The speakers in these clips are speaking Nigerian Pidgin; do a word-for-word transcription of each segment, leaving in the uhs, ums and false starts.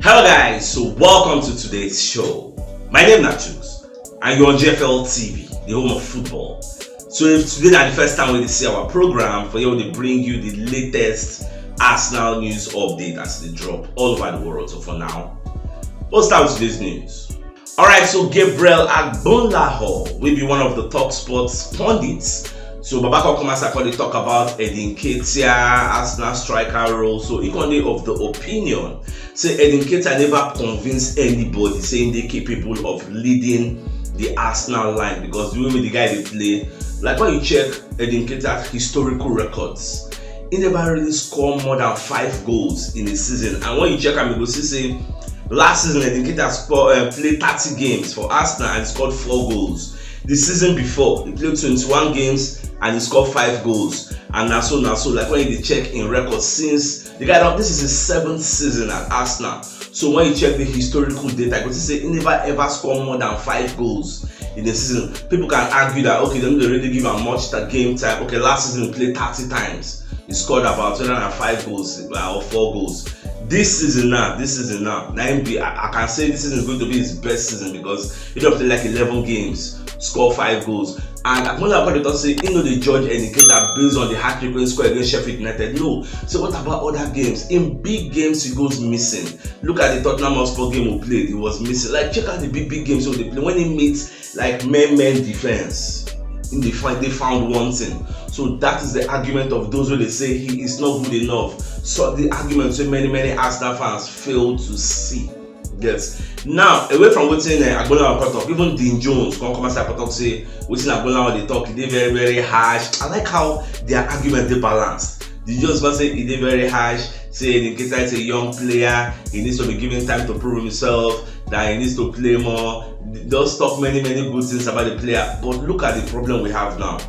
Hello guys, so welcome to today's show. My name na Chuks and you're on G F L T V, the home of football. So if today na the first time wey you see our program, for here we dey bring you the latest Arsenal news update as e dey drop all over the world. So for now, let's start with today's news. Alright, so Gabriel Agbonlahor wey be one of the top sports pundits, so Baba come come as I come dey talk about Edin Ketia, Arsenal striker role. So he come dey of the opinion say Edin Ketia never convince anybody say he dey capable of leading the Arsenal line, because the way wey the guy dey play, like when you check Edin Ketia's historical records, he never really score more than five goals in a season. And when you check am, you go see say last season Edin Ketia score, uh, play thirty games for Arsenal and scored four goals. The season before, he played twenty-one games and he scored five goals. And na so, na so, like when you dey check in record, since the guy don, this is his seventh season at Arsenal. So when you check the historical data, you go see say he never ever score more than five goals in a season. People can argue that, okay, dem no dey really give am much ta-, game time. Okay, last season he played thirty times. He scored about two hundred and five goals, uh, or four goals. This season now, this season now, na him be, I, I can say this season is going to be his best season because he don play like eleven games, score five goals. And Agbonlahor come dey talk say he no dey judge Edin Ketia based on the hat-trick wey he score against Sheffield United. No. So what about other games? In big games, he goes missing. Look at the Tottenham Hotspur game we played. He was missing. Like, check out the big, big games wey dey play. When he meets, like, men, men defense, he dey find, dey found wanting. So that is the argument of those wey dey say he is not good enough. So the argument wey many, many Arsenal fans fail to see. Yes. Now, away from wetin, uh, Agbonlahor come talk, even Dean Jones come come as I come talk say wetin Agbonlahor dey talk, e dey very, very harsh. I like how their argument dey balanced. Dean Jones come say e dey very harsh, say Edin Ketia is a young player, he needs to be given time to prove himself, that he needs to play more. Just talk many, many good things about the player. But look at the problem we have now.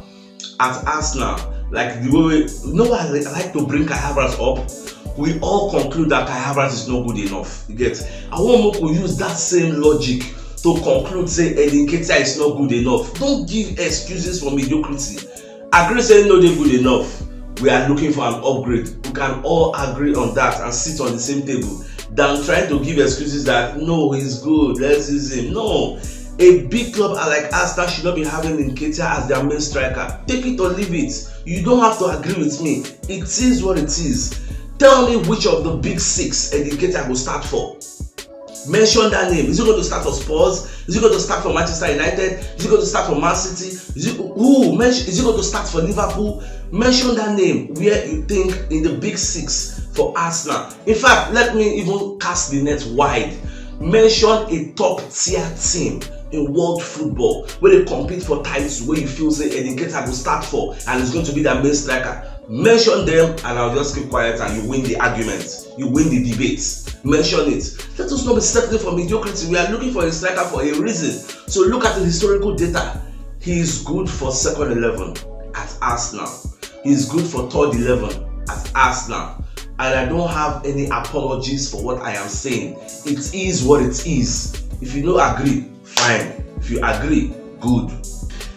At Arsenal, like, the way we, you know why I li-, I like to bring Kai Havertz up? We all conclude that Kai Havertz is not good enough. You get? I want make we use that same logic to conclude say Edin Ketia is not good enough. Don't give excuses for mediocrity. Agree say he no dey good enough. We are looking for an upgrade. We can all agree on that and sit on the same table than trying to give excuses that, "No, he's good, let's use him." No. A big club like Arsenal should not be having Nketiah as their main striker. Take it or leave it. You don't have to agree with me. It is what it is. Tell me which of the big six Nketiah go start for. Mention that name. Is he going to start for Spurs? Is he going to start for Manchester United? Is he going to start for Man City? Is he, who? Mention, is he going to start for Liverpool? Mention that name where you think in the big six for Arsenal. In fact, let me even cast the net wide. Mention a top tier team in world football where they compete for titles, where you feel say Nketiah go start for and is going to be their main striker. Mention them and I'll just keep quiet and you win the argument. You win the debate. Mention it. Let us not be settling for mediocrity. We are looking for a striker for a reason. So look at the historical data. He is good for second eleven at Arsenal. He is good for third eleven at Arsenal. And I don't have any apologies for what I am saying. It is what it is. If you no agree, fine. If you agree, good.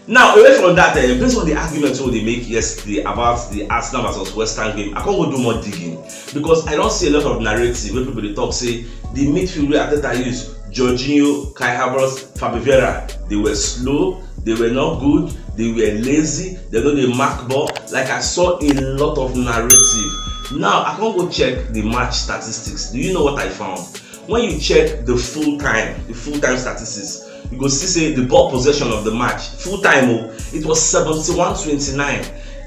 Now, away from that, eh, based on the argument wey they make yesterday about the Arsenal versus West Ham game, I can't go do more digging because I don't see a lot of narrative where people dey talk say the midfield wey Arteta use, Jorginho, Kai Havertz, Fabio Vieira, they were slow, they were not good, they were lazy, they no dey mark ball. Like, I saw a lot of narrative. Now, I can't go check the match statistics. Do you know what I found? When you check the full time, the full time statistics, you go see say the ball possession of the match, full time, oh, it was seventy-one twenty-nine.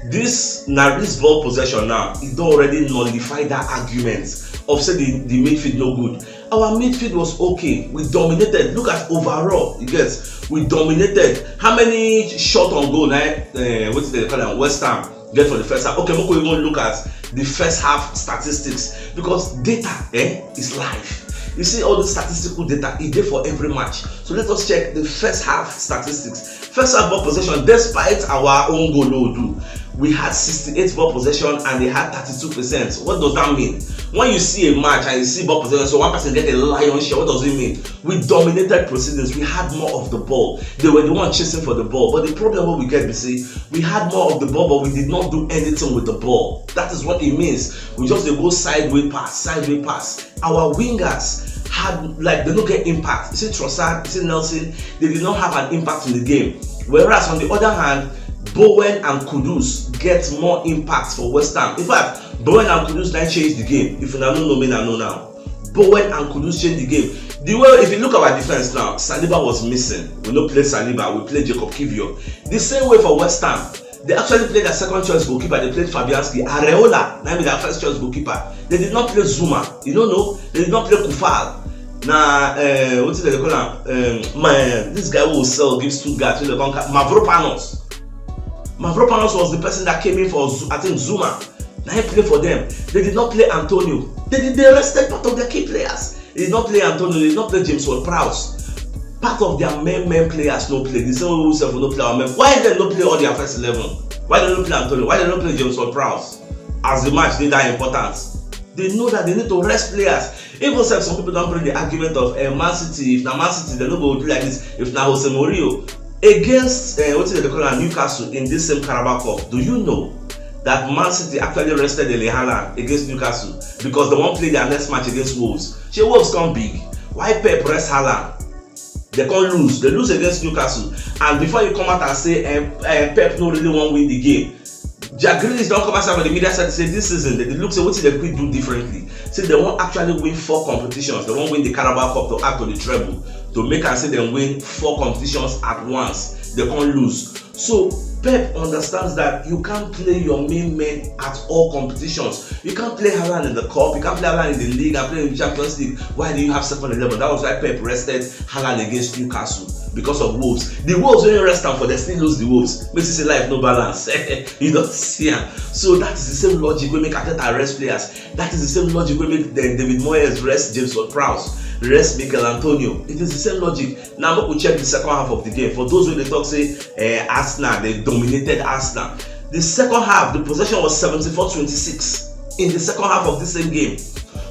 This na this ball possession now, it don already nullify that argument of say the, the midfield no good. Our midfield was okay. We dominated. Look at overall, you get, we dominated. How many shot on goal na, eh, wetin dem dey call am, West Ham get for the first half? Okay, make we even look at the first half statistics because data, eh, is life. You see all the statistical data, e dey for every match. So let us check the first half statistics. First half ball possession, despite our own goal, no do. We had sixty-eight ball possession and they had thirty-two percent. What does that mean? When you see a match and you see ball possession, so one person get a lion share, what does it mean? We dominated proceedings. We had more of the ball. They were the one chasing for the ball. But the problem what we get, we see, we had more of the ball, but we did not do anything with the ball. That is what it means. We just dey go sideway pass, sideway pass. Our wingers had, like, they no get impact. You see Trossard, you see Nelson, they did not have an impact in the game. Whereas on the other hand, Bowen and Kudus get more impact for West Ham. In fact, Bowen and Kudus now change the game. If you now know me, I know now. Bowen and Kudus change the game. The way, if you look at our defense now, Saliba was missing. We no play Saliba, we play Jacob Kivior. The same way for West Ham. They actually played their second choice goalkeeper. They played Fabianski. Areola, now be their first choice goalkeeper. They did not play Zouma. You don't know? They did not play Coufal. Now, uh, what did they call him? Um, my, this guy who sell give Stuttgart. Who they call Mavropanos. Mavropanos was the person that came in for, I think, Zouma. Now he play for them. They did not play Antonio. They did they rested part of their key players. They did not play Antonio. They did not play James Ward-Prowse. Part of their main main players no play. The same way we sef no play our main. Why they no play all their first eleven? Why they no play Antonio? Why they no play James Ward-Prowse? As the match dey that important, they know that they need to rest players. Even sef some people don bring the argument of uh, Man City. If na Man City, they no go do like this. If na Jose Mourinho against uh, wetin dem dey call am Newcastle in this same Carabao Cup, do you know that Man City actually rested Erling Haaland against Newcastle because they wan play their next match against Wolves? Shey Wolves come big? Why Pep rest Haaland? They come lose. They lose against Newcastle. And before you come out and say eh, eh, Pep no really wan win the game, Jack Grealish don come outside for the media side say this season they dey look say wetin dem fit do differently. Say they wan actually win four competitions. They wan win the Carabao Cup to add to the treble to make am say dem win four competitions at once. They come lose. So Pep understands that you can't play your main men at all competitions. You can't play Haaland in the cup, you can't play Haaland in the league and play in the Champions League. Why do you have second eleven? That was why Pep rested Haaland against Newcastle because of Wolves. The Wolves wey rest am for, they still lose the Wolves. Make you say life no balance. You don see am. So that is the same logic wey make Arteta rest players. That is the same logic wey make then David Moyes rest James Ward-Prowse, rest Michail Antonio. It is the same logic. Now make we check the second half of the game. For those wey dey talk say eh, Arsenal, they dominated Arsenal. The second half, the possession was seventy-four twenty-six in the second half of the same game.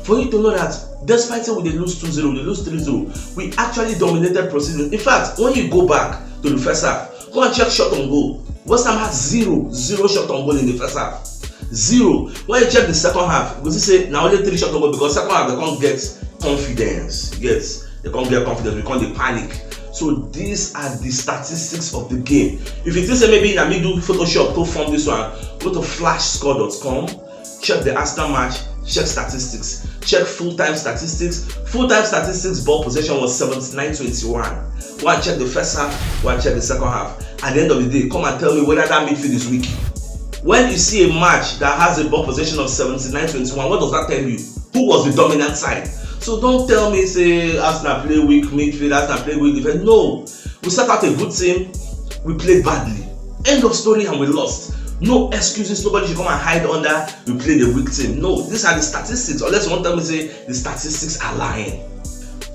For you to know that despite say we dey lose two zero, we dey lose three zero, we actually dominated proceedings. In fact, when you go back to the first half, go and check shot on goal. West Ham had zero, zero shot on goal in the first half. Zero. When you check the second half, you go see say na only three shot on goal because second half they come get confidence. Yes, they come get confidence, we come dey panic. So these are the statistics of the game. If you think say maybe na me do Photoshop to form this one, go to flash score dot com, check the Arsenal match, check statistics, check full-time statistics. Full-time statistics ball possession was seventy-nine twenty-one. Go and check the first half, go and check the second half. At the end of the day, come and tell me whether that midfield is weak. When you see a match that has a ball possession of seventy-nine twenty-one, what does that tell you? Who was the dominant side? So don't tell me say Arsenal play weak midfield, Arsenal play weak defense. No, we set out a good team, we played badly. End of story, and we lost. No excuses. Nobody should come and hide under we played a weak team. No, these are the statistics. Unless you want to tell me say the statistics are lying.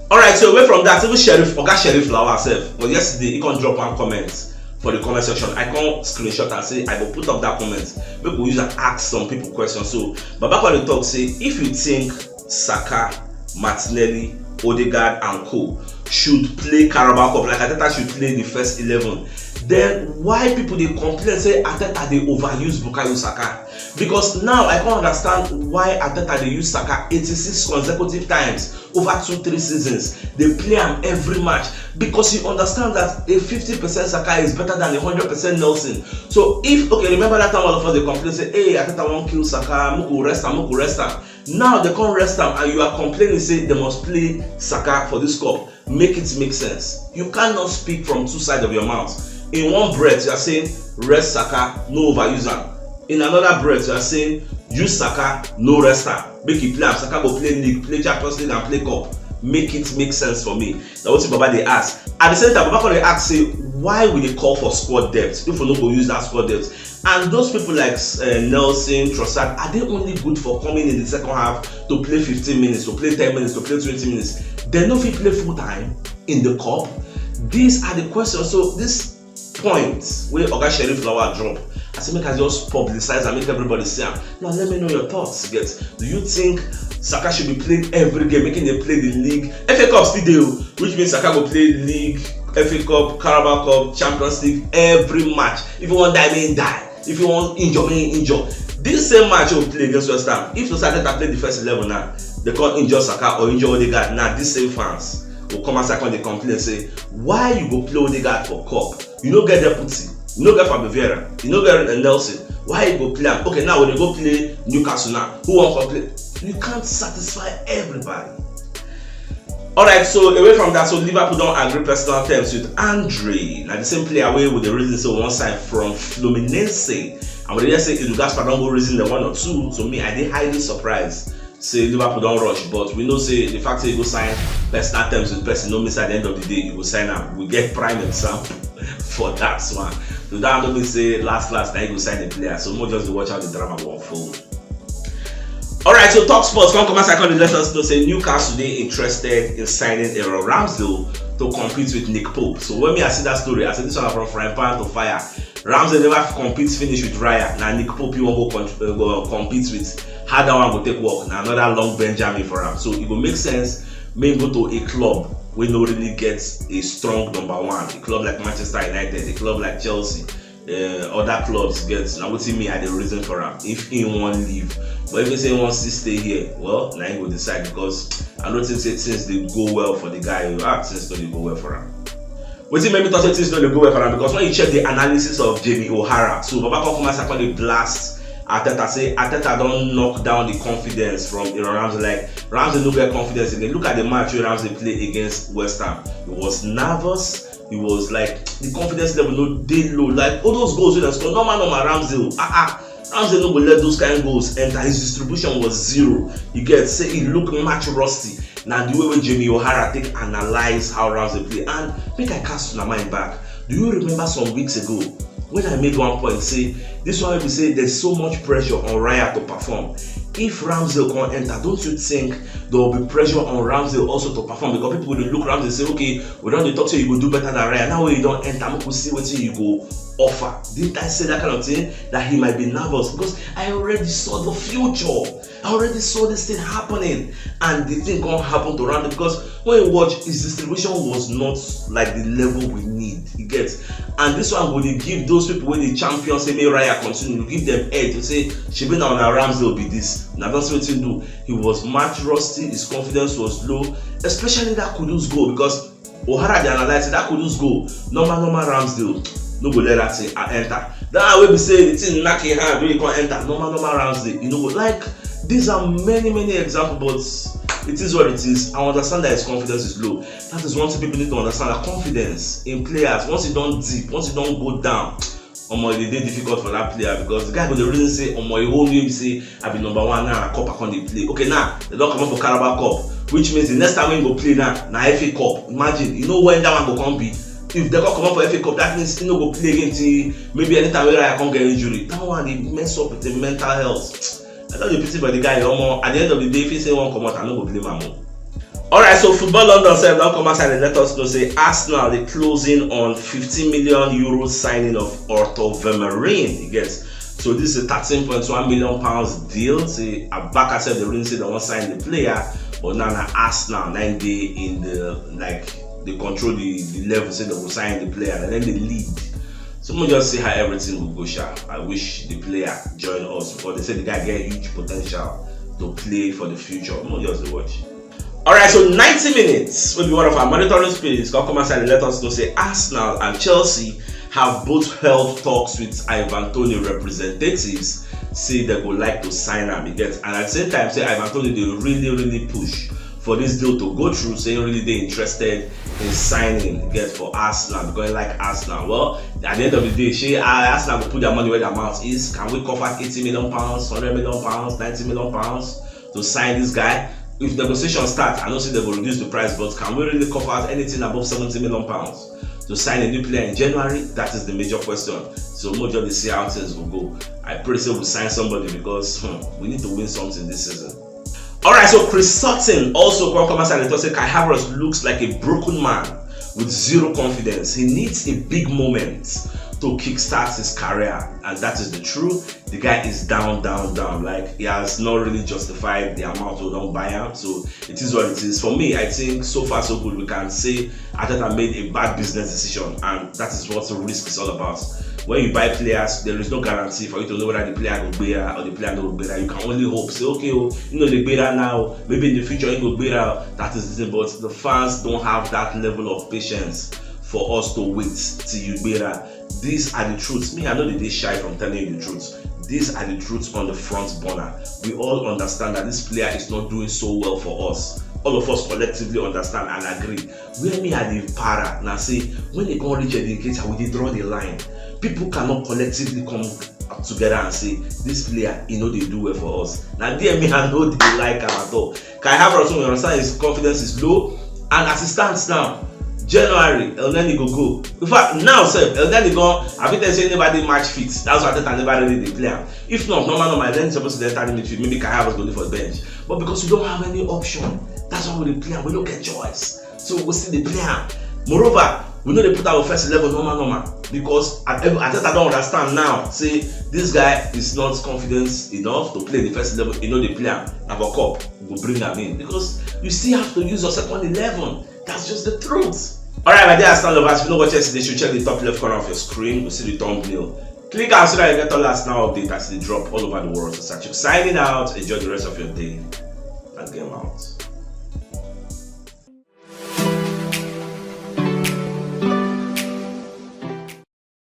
All right, so away from that, even Sheriff, Oga Sheriff Lawal sef, but yesterday he come drop one comment for the comment section. I come screenshot and say I go put up that comment. Make we use and ask some people questions. So Baba come dey talk say if you think Saka, Martinelli, Odegaard and co should play Carabao Cup, like Arteta should play the first eleven, then why people dey complain say Arteta dey overuse Bukayo Saka? Because now I come understand why Arteta dey use Saka eighty-six consecutive times over two three seasons. Dey play am every match because he understand that a fifty percent Saka is better than a hundred percent Nelson. So if, okay, remember that time all of us dey complain say, hey, Arteta wan kill Saka, make we rest am, make we rest am. Now they come rest am and you are complaining say they must play Saka for this cup. Make it make sense. You cannot speak from two sides of your mouth. In one breath, you are saying rest Saka, no overuse am. In another breath, you are saying use Saka, no rest am. Make e play am. Saka go play league, play Champions League and play cup. Make it make sense for me. Na wetin Baba dey ask. At the same time, Baba come dey ask say why we dey call for squad depth if we no go use that squad depth. And those people like uh, Nelson, Trossard, are they only good for coming in the second half to play fifteen minutes, to play ten minutes, to play twenty minutes? They no fit play full time in the cup. These are the questions. So this point wey Oga Sheriff Lawal drop, I say make I just publicize and make everybody see am. Now let me know your thoughts. Get, do you think Saka should be playing every game, making they play the league? F A Cup still dey o, which means Saka go play league, F A Cup, Carabao Cup, Champions League every match. If you wan die, make him die. If you wan injure, make him injure. This same match wey we play against West Ham, if Trossard Arteta play the first eleven now, They come injure Saka or injure Odegaard. Now these same fans go come outside, come dey complain say, "Why you go play Odegaard for cup? You no get deputy, you no get Fabio Vieira, you no get Nelson. Why you go play am?" Okay, now when they go play Newcastle now, who wan come play? You can't satisfy everybody. Alright, so away from that, so Liverpool don agree personal terms with Andre. Na the same player wey we dey reason say we wan sign from Fluminense. And we dey hear say Edu Gaspar don go reason the one or two. So me, I dey highly surprised say Liverpool don rush, but we know say the fact say you go sign personal terms with person no mean say at the end of the day you go sign am. We get prime example for that one. So that no mean say last last na you go sign the player. So more just dey watch how the drama go unfold. Alright, so Talk Sports come come outside, come dey let us know say Newcastle dey interested in signing Aaron Ramsdale to compete with Nick Pope. So when me I see that story, I say this one na from frying pan to fire. Ramsdale never compete finish with Raya. Na Nick Pope you wan go con- uh, go compete with. How that one go take work? Na another long Benjamin for am. So e go make sense make e go to a club wey no really get a strong number one. A club like Manchester United, a club like Chelsea, uh, other clubs get. Na wetin me I dey reason for am if he wan leave. But if he say he wan still stay here, well, na him go decide, because I no think say things dey go well for the guy. Ah, things no dey go well for am. Wetin make me talk say things no dey go well for am? Because when you check the analysis of Jamie O'Hara, so Baba come come outside come dey blast Arteta, say Arteta don knock down the confidence from Aaron Ramsdale. Like, Ramsdale no get confidence again. Look at the match wey Ramsdale play against West Ham. He was nervous. He was like, the confidence level no dey low. Like, all those goals wey dem score, normal normal Ramsdale. Ah ah. Ramsdale no go let those kind goals enter. His distribution was zero. You get say he look match rusty. Na the way wey Jamie O'Hara take analyse how Ramsdale play. And make I cast una mind back. Do you remember some weeks ago when I made one point say this one wey be say there's so much pressure on Raya to perform? If Ramsdale come enter, don't you think there will be pressure on Ramsdale also to perform? Because people go dey look Ramsdale say, "Okay, we don dey talk say you go do better than Raya. Now wey you don enter, make we see wetin you go offer." Didn't I say that kind of thing, that he might be nervous? Because I already saw the future. I already saw this thing happening, and the thing come happen to Ramsdale, because when you watch, his distribution was not like the level we need. You get? And this one go dey give those people wey dey champion say make Raya continue, give them edge to say, "Shebi na una Ramsdale be this." Na that's wetin do. He was match rusty, his confidence was low, especially that Kudus goal, because O'Hara dey analyse say that Kudus goal, normal normal Ramsdale no go let that thing, ah, enter. That one wey be say the thing knack him hand wey he come enter, normal normal Ramsdale, you know, like, these are many many examples, but it is what it is. I understand that his confidence is low. That is one thing people need to understand, that confidence in players, once you don dip, once you don go down, omo, e dey dey difficult for that player, because the guy go dey reason say, "Omo, e hold me say I be number one now, cup I come dey play." Okay, now they don comot for Carabao Cup, which means the next time when you go play now na F A Cup. Imagine, you know when that one go come be. If they come comot for F A Cup, that means he no go play again till maybe anytime wey Raya come get injury. That one dey mess up with the mental health. I don dey pity for the guy, omo. At the end of the day, if he say he wan comot, I no go blame am o. Alright, so Football London sef don come outside and let us know say Arsenal dey closing on fifty million euro signing of Arthur Vermeeren. You get? So this is a thirteen point one million pounds deal. Say Abaka sef dey really say they wan sign the player, but now na Arsenal na dey in the, like, they control the, the level, say they go sign the player, and then they lead. So we'll just see how everything will go, sha. I wish the player join us, because they say the guy get huge potential to play for the future. We'll just watch. Alright, so ninety minutes will be one of our monitoring spirits. Come come outside and let us know say Arsenal and Chelsea have both held talks with Ivan Toney representatives. Say they go like to sign am, you get? And at the same time, say Ivan Toney dey really really push for this deal to go through. Say he really dey interested in signing, get, for Arsenal, because he like Arsenal. Well, at the end of the day, shey Arsenal go put their money where their mouth is? Can we cover eighty million pounds, hundred million pounds, ninety million pounds to sign this guy? If negotiation start, I know say they go reduce the price, but can we really cover anything above seventy million pounds to sign a new player in January? That is the major question. So we'll just see how things will go. I pray say we sign somebody, because, hmm, we need to win something this season. Alright, so Chris Sutton also come come outside and talk say Kai Havertz looks like a broken man with zero confidence. He needs a big moment to kickstart his career, and that is the truth. The guy is down, down, down. Like, he has not really justified the amount we don't buy him. So it is what it is. For me, I think so far so good. We can say Arteta made a bad business decision, and that is what the risk is all about. When you buy players, there is no guarantee for you to know whether the player will be or the player no will be. You can only hope. Say, okay, oh, you know the better now. Maybe in the future he will be. That is the thing. But the fans don't have that level of patience for us to wait till you better. These are the truths. Me, I know they dey shy from telling you the truth. These are the truths on the front burner. We all understand that this player is not doing so well for us. All of us collectively understand and agree. Where me I dey para na say when they come reach Eddie Nketiah, we dey draw the line. People cannot collectively come together and say this player, he no dey do well for us. Na there me I no dey like am at all. Kai Havertz, we understand his confidence is low, and as it stands now, January, Elneny go go. In fact, now sef, Elneny gone. I fit tell say nobody match fit. That's why Arteta never really dey play am. If not, normal, normal, Elneny suppose to enter the midfield. Maybe Kai Havertz go dey for the bench. But because we don't have any option, that's why we dey play am. We no get choice. So we still dey play am. Moreover, we no dey put our first eleven normal, normal, because Arteta don understand now say this guy is not confident enough to play the first eleven. He no dey play am. Na for cup we go bring am in, because you still have to use your second eleven. That's just the truth. Alright, my dear Arsenal lovers, if you no watch yesterday show, check the top left corner of your screen. You see the thumbnail. Click am so that you get all Arsenal update as they drop all over the world. So, Sachuk signing out. Enjoy the rest of your day and game out.